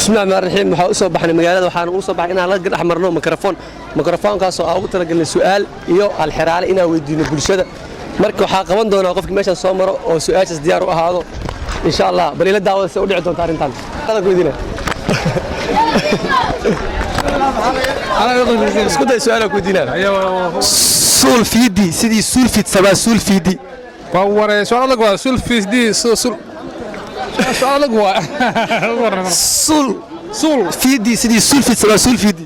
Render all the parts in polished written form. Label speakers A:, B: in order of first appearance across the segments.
A: Bismillahi rahmaani rahiim. Waxaa u soo baxnay magaalada, waxaan u soo baxnay inaan la dhex marno mikrofon, mikrofoonkaasoo aan ugu talagalnay su'aal iyo alxiraale inaan weydiino bulshada. Marka waxaa qaban doonaa qofkii meeshaan soo maro oo su'aashaas diyaar u ahaado, insha Allah. Bal ila daawada se u dhici doonta arrintan. Ku weydiina, isku day, su'aal ku weydiinaa. Suul fiidi sidii suulfid sabaa suul fiidi.
B: Waa waree, su'aal adag waa sulfisdi sul, su'aal adag waa.
A: Suul
B: suul
A: fiidi sidii suulfid sabaa suul fiidi.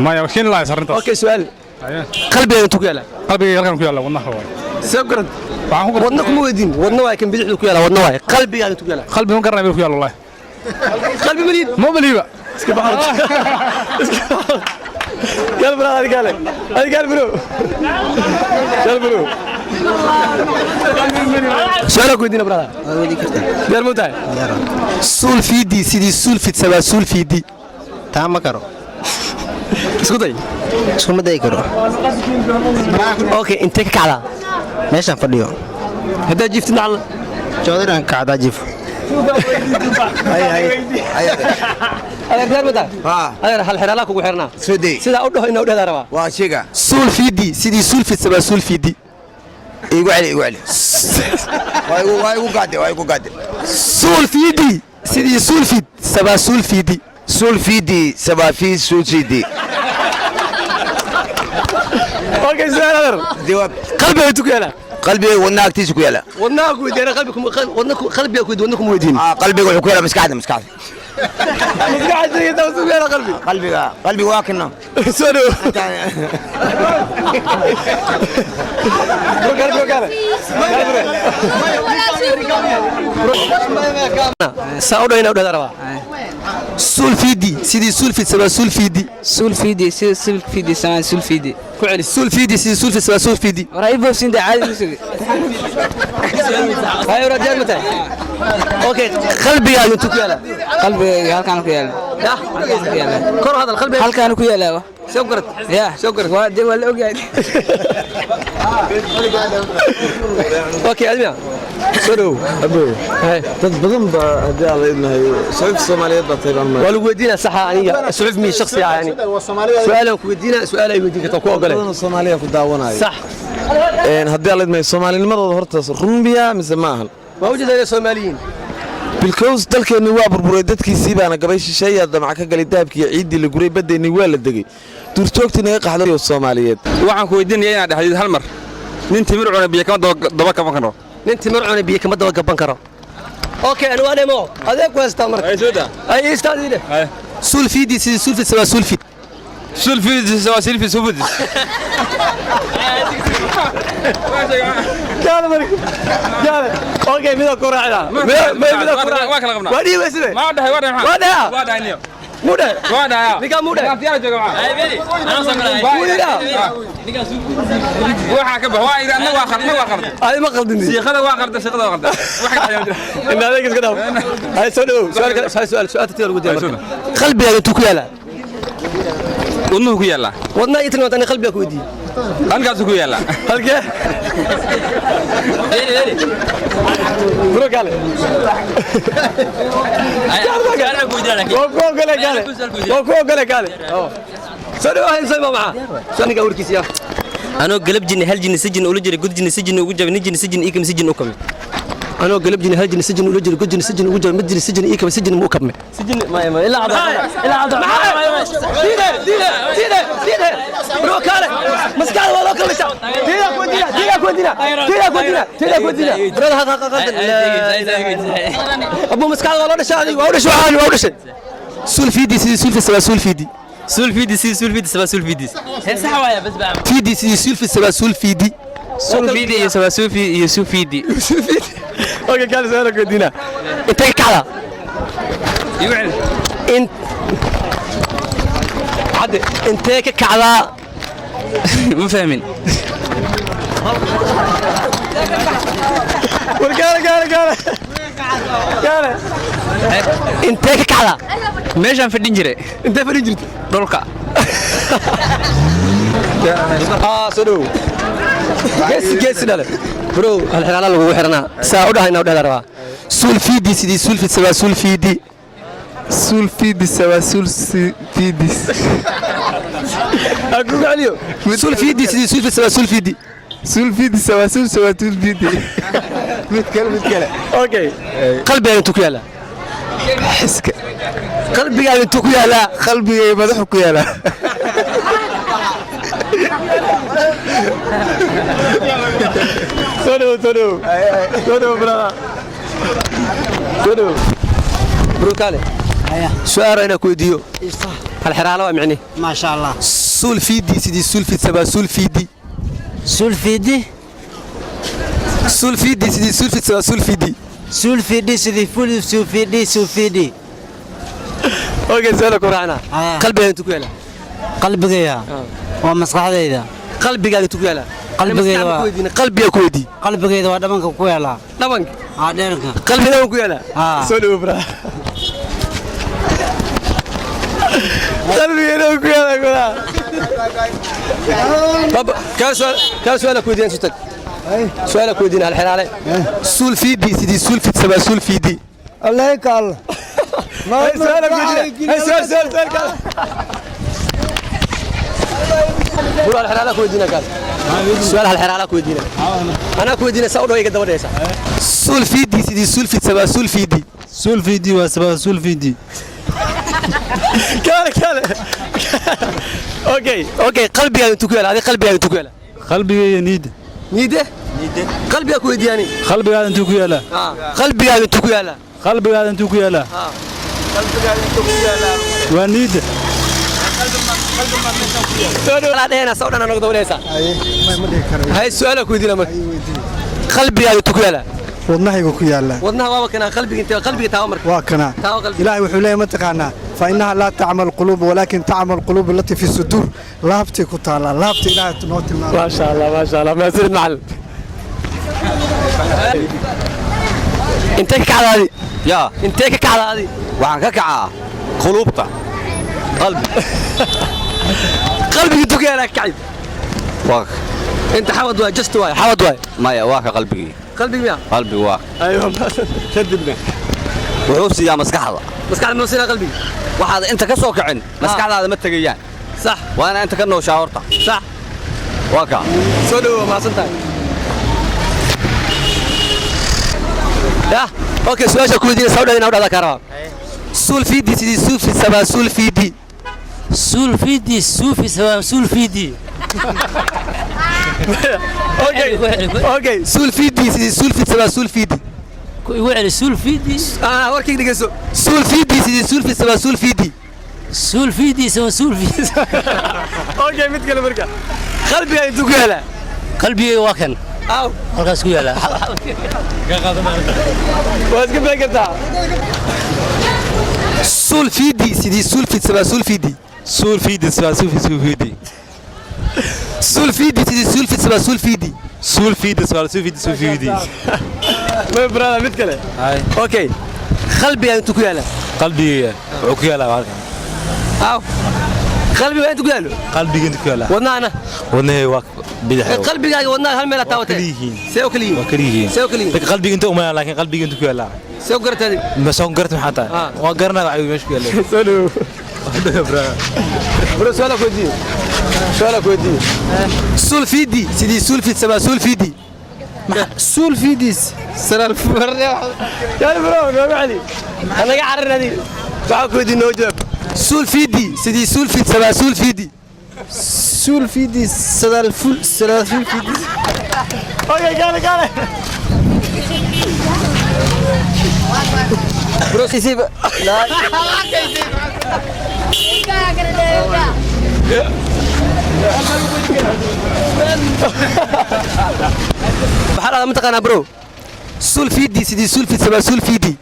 B: Maya, wakiin lahays arrintaas.
A: Okay, su'aal: qalbiga intuu ku yaala?
B: Qalbigayga halkan ku yaalla, wadnaha waay.
A: Soo garad.
B: Waxaan ku
A: wadna kuma weydiin, wadna waay, kan bidixdu ku yaala wadna waay. Qalbiga intuu ku yaala?
B: Qalbi ma garanay meel ku yaalla wallahi.
A: Qalbi malid.
B: Ma baliiba.
A: Iska baxo, iska baxo. Yal bro, adiga le, adiga bro, yal bro, su'aal ku weydiina, brother. Diyaar ma tahay? Suul fiidi sidii suulfid sabaa suul fiidi.
C: Taa ma karo.
A: Isku day.
C: Iskuma dayi karo.
A: Okay, intee ka kacdaa?
C: Meeshaan fadhiyo.
A: Haddaad jiiftid macalla?
C: Joodarigan kacdaa jiif.
A: Adeer, diyaar ma tahay? Adeer, hal xiraalaa kugu xirnaa.
D: Soo day.
A: Sidaa u dhaho inaa u dhehdaa rabaa.
D: Waa sheega.
A: Suul fiidi sidii suulfid sabaa suul fiidi.
D: Igu celi, igu celi. Waa igu gaade, waa igu gaade.
A: Suul fiidi sidii suulfid sabaa suul fiidi.
D: Suul fiidi sabaa fi suul fiidi.
A: Okay, su'aal, adeer.
D: Jawaab.
A: Qalbiga intuu ku yaala?
D: Qalbiga wadnaha agtiisa ku yaala.
A: Wadnaha ku weydiina, qalbi kuma, wadna qalbiga ku weydiin, wadna kuma weydiin.
D: Ah, qalbiga wuxuu ku yaala maskaxda, maskaxda.
A: Maskaxda inta ku yaala qalbi?
D: Qalbiga, qalbiga waa kana.
A: Soo dhow. Bro, bro, kale. Saa u dhaw inaa u dhahdaa rabaa. Suul fiidi sidii suulfid sabaa suul fiidi.
E: Sulfidi sida sulfidi samaan sulfidi.
A: Ku celi: suul fiidi sidii suulfid sabaa suul fiidi.
E: Waraa ibobsinta caadi u sugi.
A: Hay ora, diyaar ma tahay? Okay, qalbigaaga intuu ku yaala?
E: Qalbigayga halkaan ku yaala.
A: Yah.
E: Halkaan ku yaala.
A: Kor u hadal, qalbiga.
E: Halkaan ku yaala.
A: Soo garad.
E: Ya.
A: Soo garad.
E: Waa de, waa la ogyahay.
A: Okay, admiya, soo dhow. Hay.
F: Dad badan baa, haddii aan la idnahay, suxuufta Soomaaliyeed baa tahay baan.
A: Waa lagu weydiinaa, saxa. Aniga suxuf mi shakhsi ah yani, su'aalaan ku weydiinaa, su'aal ay weydiin kartaa ku ogole.
F: Badan oo Soomaaliya ku daawanayo.
A: Sax.
F: Haddii aan la idnahay, soomaalinimadooda horta run miyaa mise ma ahan?
A: Waa ujeedaa inay Soomaaliyiin.
F: Bilkows dalkeenni waa burburay, dadkiisii baana gabay, shisheeyaa damac ka galay, dahabkii ciiddii la guray, baddeenni waa la degay, duurjoogtii naga qaxday Soomaaliyeed.
G: Waxaan ku weydiinaya inaad dhexdid hal mar: nin timir cuna biyo kama daba kaban karo.
A: Nin timir cuna biyo kama daba gaban karo. Okay, ani waa dhemo adeeg ku haystaa marka. Ay istaad ide. Suul fiidi sidii suulfid sabaa suulfid.
G: Sulfidis waa silfi sulfidis.
A: Gaale marka, gaale. Okay, mida ku raacda? Mida ku raac?
G: Waa kala qabnaa.
A: Waa dhiibaysibe.
G: Ma dhahay, waa dhahay.
A: Waa dhahay.
G: Waa dhahay niyo.
A: Muu dhahay?
G: Waa dhahay.
A: Ninkaa muu dhahay?
G: Ninkaa jooga maxaa?
A: Muu yidhaa?
G: Waxaa ka bax waa yidhi annaga waa qaldan, waa qaldan.
A: Adi ma qaldin.
G: Siiqada waa qaldan, siiqada waa qaldan. Waxa ka dhaxeeya.
A: In adeeg iska dhaaf. Hay, soo dhawow. Su'aal kale, su'aal, su'aal tartiib lagu diyaa marka. Qalbigaaga intuu ku yaala?
G: Wadnuhu ku yaallaa.
A: Wadnaha ii tilmaanta, ani qalbigaa ku weydiiyey.
G: Halkaasuu ku yaallaa.
A: Halkee, bro? Kaale, waa ku ogole, kaale, waa ku ogole, kaale. Soo dhawow. Hay, soo maxaa soo ninka warkiisa yaa.
H: Anoo galab jinni hal jinni sijin ula jiray, god jinni sijin ugu jabay, nin jinni sijin ii kami sijin u kami.
A: Anoo galab jini hal jini sijin ula jiro, god jini sijin ugu jiro, mid jini sijin ii kami sijin mu u kabme.
H: Sijin ma ilaa ilaa.
A: Diide, diide, diide, diide, bro, kaale. Maskaxda waa loo kala dhashaa. Diida ku weydiina, diida ku weydiina, diida ku weydiina, diida ku weydiina, brother. Had had had abu, maskaxda waa loo dhashaa. Adiga waa u dhashay, waxaan waa u dhashay. Suul fiidi sidii suulfi sabaa suul fiidi.
H: Sulfidi sidii sulfidi sabaa sulfidi. Sax waaya bas baa.
A: Fiidi sidii suulfi sabaa suul fiidi.
E: Sulfidi iyo sabaa sufi iyo sufidi.
A: Okay, kaale, su'aal ku weydiina: intee ka kacdaa? In hadde intee ka kacdaa?
E: Ma fahmin.
A: War kaale, kaale, kaale, kaale. Intee ka kacdaa?
E: Meeshaan fadhin jiray.
A: Intee fadhin jirta?
E: Dhulka.
A: Aa, soo dhowow. Geesi, geesi dhale, bro. Hal xiraala lagugu xiranaa, saa u dhaha inaa u dhehda rabaa. Suul fiidi sidii suulfid sabaa suul fiidi.
B: Sulfidis waa sulfidis.
A: Aan kugu celiyo. Sulfidi sidii sulfid sabaa sulfidi.
B: Sulfidis waa sul waa sulfidi. Mid kale, mid kale.
A: Okay. Qalbigaaga intuu ku yaalaa?
B: Xiska.
A: Qalbigaaga intuu ku yaalaa?
B: Qalbigay madaxu ku yaalaa.
A: Soo dhawow, soo dhawow. Soo dhawow, brother. Soo dhawow. Bro, kaale. Su'aal inaan ku weydiiyo. Hal xiraalo waa micni.
C: Maasha Allah.
A: Sulfidi sidii sulfid sabaa sulfidi.
C: Sulfidi.
A: Sulfidi sidii sulfid sabaa sulfidi.
C: Sulfidi sidii ful sulfidi sulfidi.
A: Okay, su'aal ku raacnaa. Qalbigaaga intuu ku yaalaa?
C: Qalbigayga waa maskaxdayda.
A: Qalbigaaga intuu ku yaalaa?
C: Qalbigayga waa
A: qalbiga ku weydii.
C: Qalbigayda waa dhabanka ku yaalaa.
A: Dhabanka?
C: Haa, dheerka.
A: Qalbiga dhabanka ku yaalaa?
C: Haa.
A: Soo dhawow, brother. Qalbiga dhabanka ku yaalaa gudaha. Baba, kaa su'aal ku weydiin sutag. Su'aal ku weydiin hal xiraale. Sulfidi sidii sulfid sabaa sulfidi.
I: Allah ka Allah.
A: Hey, su'aal ku weydiin. Hey, su'aal su'aal su'aal kaal. Bro, hal xiraale ku weydiin kaal. Su'aal hal xiraale ku weydiin. Anaa ku weydiin saa u dhaw iga daba dhaysa. Sulfidi sidii sulfid sabaa sulfidi.
I: Sulfidi waa sabaa sulfidi.
A: Kaale kaale. Okay, okay, qalbigaaga intuu ku yaalaa? Adiga qalbigaaga intuu ku yaalaa?
I: Qalbigayga niida.
A: Niide? Qalbigaa ku weydiiyani.
I: Qalbigaaga intuu ku yaalaa?
A: Qalbigaaga intuu ku yaalaa?
I: Qalbigaaga intuu ku yaalaa?
A: Qalbigaaga intuu ku yaalaa?
I: Waa niida.
A: Soo dhaw dhehna soo dhan noqdo waleysa. Hay su'aal ku weydiina marka. Qalbigaaga intuu ku yaalaa?
I: Wadnahaygu ku yaalaa.
A: Wadnaha waaba kana qalbiga intee qalbiga taawa marka.
I: Waa kana.
A: Taawa qalbiga.
I: Ilaahay wuxuu leeyahay ma taqaanaa fa innaha laa ta'mal quluub walaakin ta'mal quluub allati fi sudur. Laabtay ku taalaa, laabta Ilaahay noo tilmaamay.
A: Ma sha Allah, ma sha Allah. Mahadsanid macallin. Intee ka kacdaa adi?
D: Yaa.
A: Intee ka kacdaa adi?
D: Waxaan ka kacaa quluubta. Qalbi.
A: Qalbiga intuu ku yaalaa ka kacay?
D: Waa.
A: Inta xawad waay, just waay, xawad waay.
D: Maya, waa ka qalbigii.
A: Qalbiga miyaa?
D: Qalbigu waa.
A: Aywa, kadibna.
D: Wuxuu siiyaa maskaxda.
A: Maskaxda ma siinaa qalbiga?
D: Waxaad inta ka soo kacin, maskaxdaada ma tagayaan.
A: Sax.
D: Waa inaa inta ka nooshaa horta.
A: Sax.
D: Waa ka.
A: Soo dhawow, mahadsan tahay. Yah, okay, su'aasha ku weydiinaysa u dhan inaa u dhahdaa kaa rabaa. Sulfidi sidii sulfid sabaa sulfidi.
H: Sulfidi suufi sabaa sulfidi.
A: Okay, okay, sulfidi sidii sulfid sabaa sulfidi.
H: Igu celi sulfidi.
A: Ah, warkayga dhegeyso. Sulfidi sidii sulfid sabaa sulfidi.
H: Sulfidi sabaa sulfidi.
A: Okay, mid kale marka. Qalbiga intuu ku yaalaa?
H: Qalbigayga waa kan.
A: Aw.
H: Halkaas ku yaalaa.
A: Waa iska been kartaa. Sulfidi sidii sulfid sabaa sulfidi.
I: Sulfidi sabaa sulfidi.
A: Sulfidi sidii sulfid sabaa sulfidi.
I: Sulfidi sabaa sulfidi sulfidi.
A: My brother, mid kale. Okay. Qalbiga intuu ku yaalaa?
I: Qalbigayga wuxuu ku yaalaa halkan.
A: Aw. Qalbiga intuu ku yaalo?
I: Qalbiga intuu ku yaalaa.
A: Wadnahana?
I: Wadnahayga waa bidix.
A: Qalbigaaga wadnaha hal meel aad taabatay. See u kala yihiin?
I: Waa kala yihiin.
A: See u kala yihiin?
I: Dadka qalbiga inta uma laakiin qalbiga intuu ku yaalaa.
A: See u garatay?
I: Ma soo garatay maxaa tahay? Waa garanaa waxa meesha ku yaalaa.
A: Soo dhawow. Bro, su'aal ku weydiiyo. Su'aal ku weydiiyo. Sulfidi sidii sulfid sabaa sulfidi.
I: Sulfidis
A: Saraal farriya. Yaa bro, nooga celi. Anaga cararnadi. Waxa ku weydiin noo jawaab. Sulfidi sidii sulfid sabaa sulfidi.
I: Sulfidis saraal ful saraal sulfidis.
A: Okay, gaale gaale. Bro,
C: Isiba. La.
A: Maxaa dhahdaa ma taqaanaa bro? Sulfidi sidii sulfid sabaa sulfidi.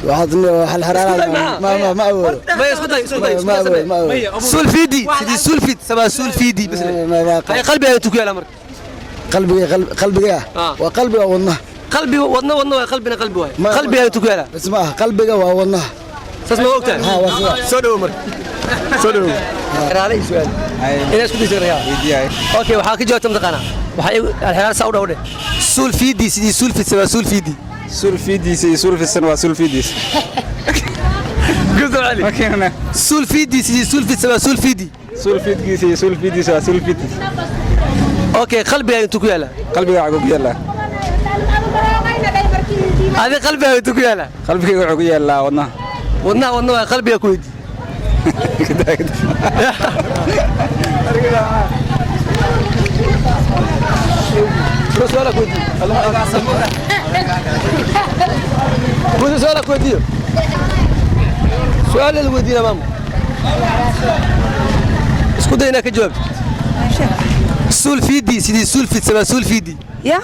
I: Waxaad hal xiraale ma awoodo.
A: Ma isku day, isku day, isku day.
I: Ma awoodo.
A: Sulfidi sidii sulfid sabaa sulfidi bas. Ay qalbiga intuu ku yaalaa marka.
I: Qalbiga qalbiga waa qalbiga wadnaha.
A: Qalbiga wadna wadna waa qalbina qalbi waay. Qalbiga intuu ku yaalaa.
I: Bas ma aha qalbiga waa wadnaha.
A: Saas ma ogtahay?
I: Ha, waa sidaa.
A: Soo dhawow marka. Soo dhawow. Xiraale su'aal. Inaa isku dayso rayaa. Okay, waxaa ka jawaabta ma taqaanaa? Waxaa alxiraale saa u dhaw dheh. Sulfidi sidii sulfid sabaa sulfidi.
G: Sulfidis iyo sulfisan waa sulfidis.
A: Ku soo celi. Sulfidi sidii sulfid sabaa sulfidi.
G: Sulfidkiisa iyo sulfidiisa waa sulfidis.
A: Okay, qalbiga intuu ku yaala?
G: Qalbiga waxaa ku yaallaa.
A: Adi qalbiga intuu ku yaala?
G: Qalbigayga wuxuu ku yaallaa wadnaha.
A: Wadnaha, wadna waa qalbiga ku weydii. Bro, su'aal ku weydiiyo. Bro, su'aal ku weydiiyo. Su'aal la weydiina maamo. Isku day inaad ka jawaabto. Sulfidi sidii sulfid sabaa sulfidi.
J: Ya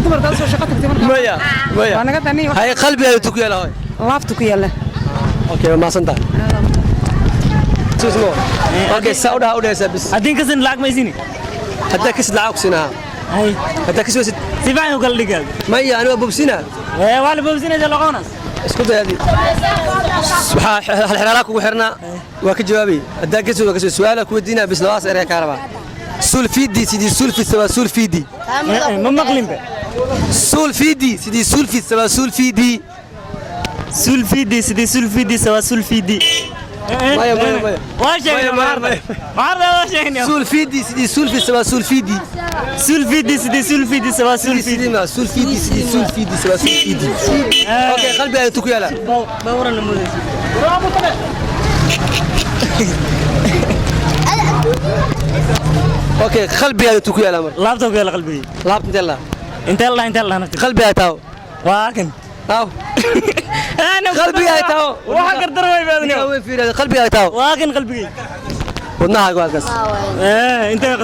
J: dumarkaas soo shaqo tagtay marka.
A: Maya, maya.
J: Waa naga dani.
A: Hay, qalbiga intuu ku yaala hooy?
J: Laabta ku yaala.
A: Okay, waa mahadsantahay. Suusmo. Okay, saa u dhaha u dhahaysaa bis.
H: Haddii kasin lacag ma isini.
A: Haddaa kasid lacag ku siinaha. Haddaa kasi weysid.
H: Si fiican u kala dhigaa.
A: Maya, ani waa bobsina.
H: Waa la bobsinaysa loqonas.
A: Isku day adi. Waxaa halxiraalaa kugu xirnaa waa ka jawaabay. Haddaa kasi waa kasi su'aala ku weydiinaa bis, labadaas erey kaa rabaa. Sulfidi sidii sulfid sabaa sulfidi.
H: Ma maqlinba.
A: Sulfidi sidii sulfid sabaa sulfidi.
H: Sulfidi sidii sulfidi sabaa sulfidi.
A: Maya, maya, maya.
H: Waa sheegnay.
A: Maya, maya.
H: Maarda waa sheegnay.
A: Sulfidi sidii sulfid sabaa sulfidi.
H: Sulfidi sidii sulfidi sabaa sulfidi.
A: Sulfidi sidii sulfidi sabaa sulfidi. Okay, qalbiga intuu ku yaala?
H: Bawran la moodaysa.
A: Okay, qalbiga intuu ku yaala marka?
H: Laabta ku yaala qalbigii.
A: Laabta intee la?
H: Intee la, intee la nafti.
A: Qalbiga taaw.
H: Waa kan.
A: Taaw. Qalbiga taaw.
H: Waxa gardar way baadniyo.
A: Way fiirada qalbiga taaw.
H: Waa kan qalbigii.
A: Wadnahaaga waa kaas.
H: Intee.